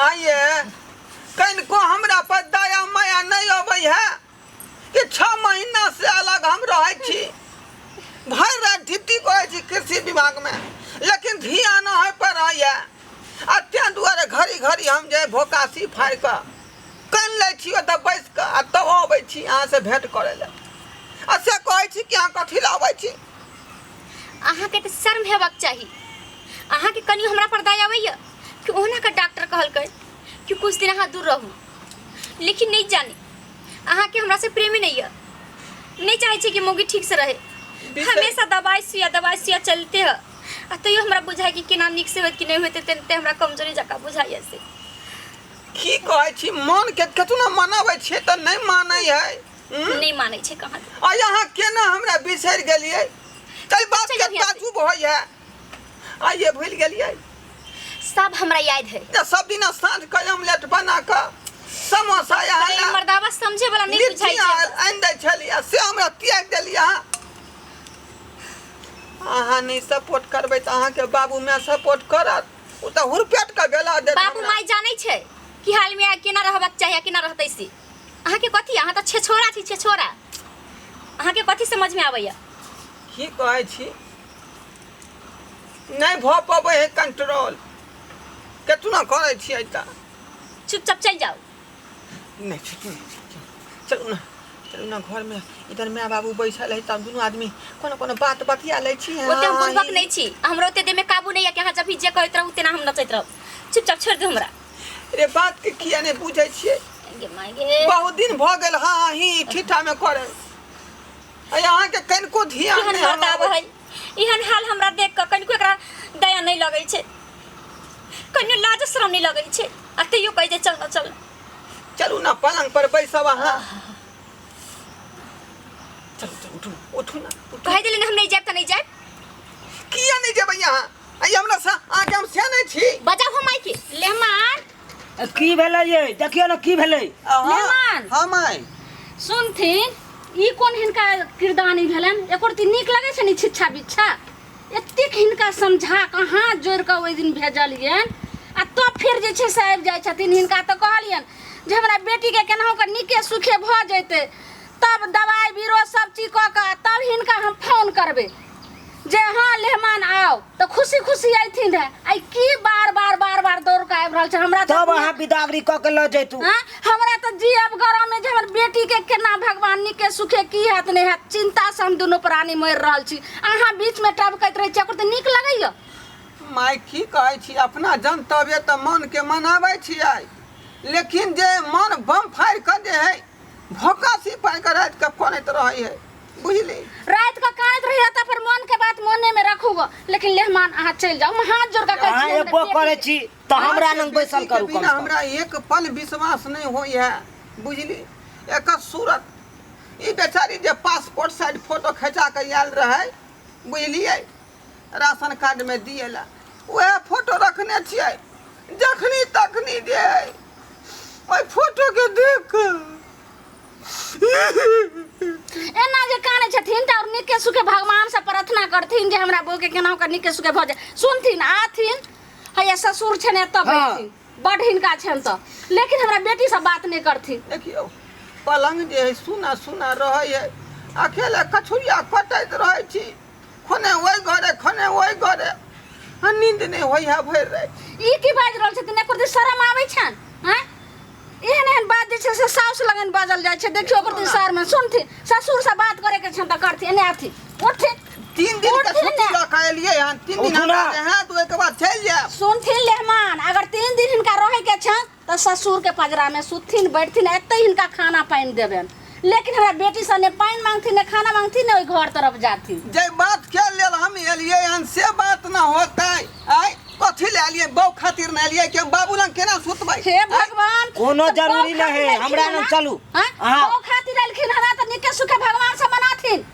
आइए कनिको हमरा पर दया माया नहि अबै है कि 6 महीना से अलग हम रहै छी, भरि राति ड्यूटी करै छी कृषि विभागमे, लेकिन ध्यान है पर रहैए। आ तेँ दुआरे घड़ी घड़ी हम जे भोकासी फाड़ि कऽ कानि लै छी ओतऽ बैस कऽ, आ तब अबै छी अहाँसँ भेँट करै लए। आ से कहै छी कि अहाँ कथी लए अबै छी? अहाँके तऽ शर्म हेबाक चाही। अहाँके कनि हमरा पर दया अबैए कि ओहुना के डॉक्टर कहलकै कि कुछ दिन अहाँ दूर रहू, लेकिन नहि जानी अहाँके हमरा से प्रेमे नहीं है। नहीं चाहे छी कि मौगी ठीक से रहे, हमेशा दवाई सुइया दवाई सुइया चलते है, आ तैयो हमरा बुझाय कि केना नीक से होत कि नहीं होते, तेनते हमरा कमजोरी जकाँ बुझाइए। से की कहै छी, मन के केतनो मनाबै छियै तऽ नहि मानै है। नहीं मानै छै कहाँ। आ यहाँ केना हमरा बिसरि गेलियै? ताहि बात के चलि अभियान। ताजुब होइ है। आइए भूलि गेलियै? सब हमरा याद है। जे सब दिना साँझ के ऑमलेट बना कऽ समोसा यहाँ अरे ला मर्दावा समझे वाला नहीं लिट्टी बुझाई छै। आनि दै छलियै, से हमरा त्यागि देलियै अहाँ। अहाँ नहि सपोर्ट करबै तऽ अहाँके बाबू माय सपोर्ट करत? ओ तऽ हुरपेट कऽ बेला देत। बाबू हमरा। माय जानै छै कि हाल में केना रहबाक चाही आ केना रहतै। से अहाँके कथी? अहाँ तऽ छेछोरा छी, छेछोरा। अहाँके कथी समझ में आबैया? की कहै छी, नहि भऽ पबै है कंट्रोल, केतना करै छियै तऽ। चुपचाप चलि जाउ। नहि, चलू ने, चलू ने, चलू ने घरमे। इधर माय बाबू बैसल है, तब दुनू आदमी कोनो कोनो बात बतिया लै छी। ओते हम बुड़बक नहि छी, हमरो ओते देह में काबू नहीं है कि अहाँ जब भी जे कहैत रहू तेना हम नचैत रहू। चुपचाप छोड़ि दू हमरा। रे बात के किया नहि बुझै छियै? गे माय गे, बहुत दिन भऽ गेल। हाँ ही ठीठा मे करै अहाँके कनिको ध्यान एहन नहि हमरा मर्दावा आबै। है, एहन हाल हमरा देख कऽ कनिको एकरा दया नहि लगै छै, कनियो लाज शरम नहि लगै छै, आ तैयो कहै छै चल न चल। चलू ने, पलंग पर बैसब अहाँ। चलू चलू, उठू ने, उठू ने, उठू। कहि देली ने हम नहि जायब तऽ नहि जायब। किया नहि जेबै अहाँ? आइ हमरा से अहाँके हम से नहि छी। बजाउ हम माइके लेहमान। की भेलै ये? देखियौ ने की भेलै। मेहमान। हाँ माय। सुनथिन, ई कोन हिनका किरदानी भेलनि? एको रत्ती नीक लगै छै ने छिच्छा बिच्छा? एतेक हिनका समझा कऽ हाथ जोड़ि कऽ ओहि दिन भेजलियनि, आ तब फेर जे छै से आबि जाइ छथिन। हिनका तऽ कहलियनि जे हमरा बेटीके केनाहु कऽ नीके सुखे भऽ जेतै तब दवाइ बीरो सब चीज कऽ कऽ तब हिनका हम फोन करबै जे हँ लेहमान आउ, तऽ खुशी खुशी अयथिन रहे। आइ की बार बार बार बार दौड़ कऽ आबि रहल छै हमरा तऽ तब अहाँ बिदागरी कऽ के लऽ जैतू। हाँ? हमरा तऽ जी अब गरम जे हमर बेटी के केना भगवान नीके सुखे की हैत नहि हैत, चिंता से हम दुनू प्राणी मरि रहल छी। अहाँ बीच में टपकैत रहै छी, ओकर तऽ नीक लगैया। माय, की कहै छी, अपना जनतव्य तऽ मनके मनाबै छियै, लेकिन जे मन बम फाड़ि कऽ जे है भोकासी पाइ कऽ राति कऽ कनैत रहै है, बुझली? राति कऽ कानैत रहिए तऽ अपन मन के बात मने में रखू गो, लेकिन लेहमान अहाँ चलि जाउ, हम हाथ जोड़ कऽ कहै अहाँ छी, हमरा एबो बेटी करै के- छी तऽ हमरा लग बैसल बेटीके करू कम बिना से कम। हमरा एक पल विश्वास नहि होइ है, बुझली? एकर सूरत ई बेचारी जे पासपोर्ट साइज फोटो खिंचा कऽ आयल रहै, बुझलियै, राशन कार्डमे दिए ला, वएह फोटो रखने छियै। जखनी तखनी जे है ओहि फोटोके देख कऽ एना जे कानै छथिन तऽ और नीके सुखे भगवान से प्रार्थना करथिन जे हमरा बहू के केनाहु कऽ नीके सुखे भऽ जाय। सुनथिन आथिन, हैया ससुर छनि एतऽ बैठथिन, बड हिनका छनि तऽ, लेकिन हमरा बेटी से बात नहि करथिन। देखियौ, पलङ्ग जे है सुना सुना रहै है, अकेले कछुरिया कटैत रहै छी, खने ओहि घरे खने ओहि घरे, आ नींद नहि होइ है भरि राति। ई की बाजि रहल छथिन? एको दिन शरम आबै छनि? आँय, एहन एहन बात जे छै से साउस लगन बाजल जाइ छै? देखियौ, ओकर दिन शहरमे सुनथिन, ससुर से बात करे के छनि तऽ करथिन। एने आथिन, उठथिन। 3 दिन के उठथिन छुट्टी ने। लऽ कऽ एलियै हन, 3 दिन उठू हमरा ना। रहए तऽ ओहिके बाद चलि जायब। सुनथिन लेहमान, अगर 3 दिन हिनका रहै के छनि तऽ ससुर के पजरा में सुतथिन बैठथिन, एते हिनका खाना पानि देबनि, लेकिन हमरा बेटी से ने पानि मांगथिन, ने खाना मांगथिन, ने ओहि घर तरफ जाथिन। जे बात के लेल हम एलियै हन से बात न होतै। आइ कथी लए एलियै? बहू खातिर ने एलियै कि हम बाबू लग केना सुतबै? हे भगवान! कोनो तऽ जरूरी बहू नहि है, खातिर एलखिन हमरा हन लग ना? चलू। हाँ? बहू खातिर एलखिन हन तऽ नीके सुखे भगवान से मनाथिन,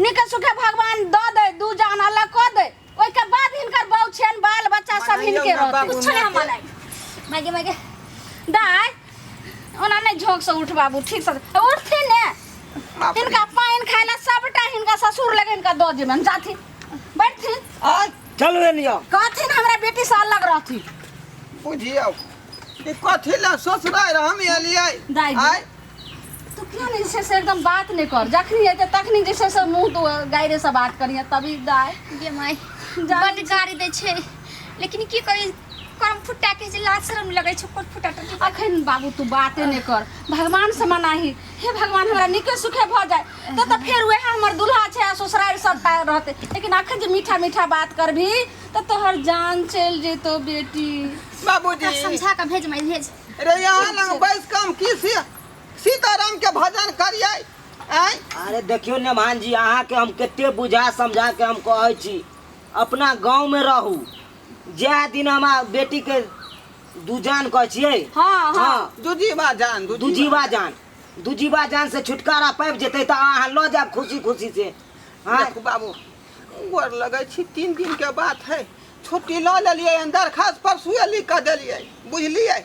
नीके सुखे भगवान दऽ दे, दू जान अलग कऽ दे, ओहिके बाद हिनकर बहू छनि, बाल बच्चा सब मनाइयौ हिनके ना रहतै। बाबू कुछो नहीं हम मायके। मनाई मागे मागे। दाय, ओना नहि झोंक से उठ बाबू, ठीक से उठथिन ने। बाप रे। हिनका पानि खाय ला सबटा हिनका ससुर लग हिनका दऽ देबनि, जाथिन बैठथिन। आइ चलू एनियो। कहथिन हमरा बेटी से अलग रहथिन। बुझियौ। ई कथी लए ससुरारि हम एलियै दाइ गे। आँय तू किया नहीं जे छै से एकदम बात नहीं कर जखनी एते तखनी जे छै से मुँह तो गायरे से बात करिहे तभी दाय गे माय जानै बड गारी दै छै लेकिन की करी करम फुट्टा के जे लाज शरम लगै छै कोन फुट्टा टट्टी अखन बाबू तू बाते नहीं कर भगवान से मनाही हे भगवान हमरा नीके सुखे भऽ जाए तो तऽ फेर वएह हमर दुल्हा छै आ ससुरारि सब रहते लेकिन अखन जे मीठा मीठा बात करबही तऽ तोहर जान चलि जेतो बेटी बाबूजी समझा के भेज माय भेज रे यहाँ लग बैस कऽ हम की सीताराम के भजन करियै आँय अरे देखियौ नेभान जी अहाँके हम कते बुझा समझा के हम कहै छी अपना गाँवमे रहू जए दिन हमरा बेटीके दुजान कहै छियै हाँ हाँ दुजीवा जान दुजीवा जान दुजीवा जान से छुटकारा पाबि जेतै तऽ अहाँ लऽ जायब खुशी खुशी से हाँ देखू बाबू गोर लगै छी 3 दिन के बात है छुट्टी लऽ लेलियै हन दरखास्त परसुए लिख कऽ देलियै बुझलियै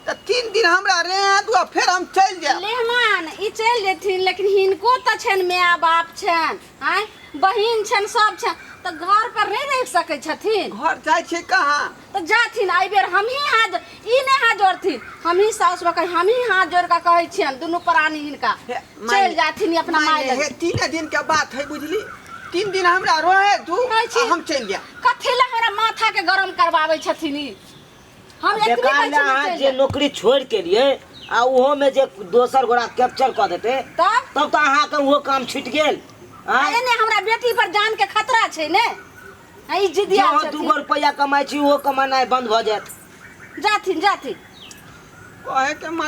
तऽ 3 दिन हमरा रहे दू फेर हम चलि जायब लेहमान ई चलि जेथिन लेकिन हिनको तऽ छनि माय बाप छनि आँय बहिन छनि सब छनि तऽ घर पर नहि रहि सकै छथिन घर जाइ छी कहाँ तऽ जाथिन एहि बेर हमही हाथ ई नहि हाथ जोड़थिन हमही साउस कह हमही हाथ जोड़ कऽ कहै छियनि दुनू प्राणी हिनका हे, चलि जाथिन ई अपना माय माय लग हे 3 दिन के बात है बुझली 3 दिन हमरा रहे दू कहै छी। आ हम चलि जायब कथी लए हमरा माथा के गरम करवाबै छथिन ई हम एतबी बेकार कहै ले छियनि अहाँ चलि जे जाउ। नौकरी छोड़ि के लिए आ ओहो में जे दोसर गोरा कैप्चर कऽ देतै तब तब तऽ अहाँके ओहो काम छुटि गेल आँय? एने हमरा बेटी पर जान के खतरा छै ने आ ई जे जिदिया अहाँ छथिन। 2 गो रुपैआ कमाइ छी ओहो कमेनाइ बंद भऽ जायत जाथिन जाथिन कहे के मतलब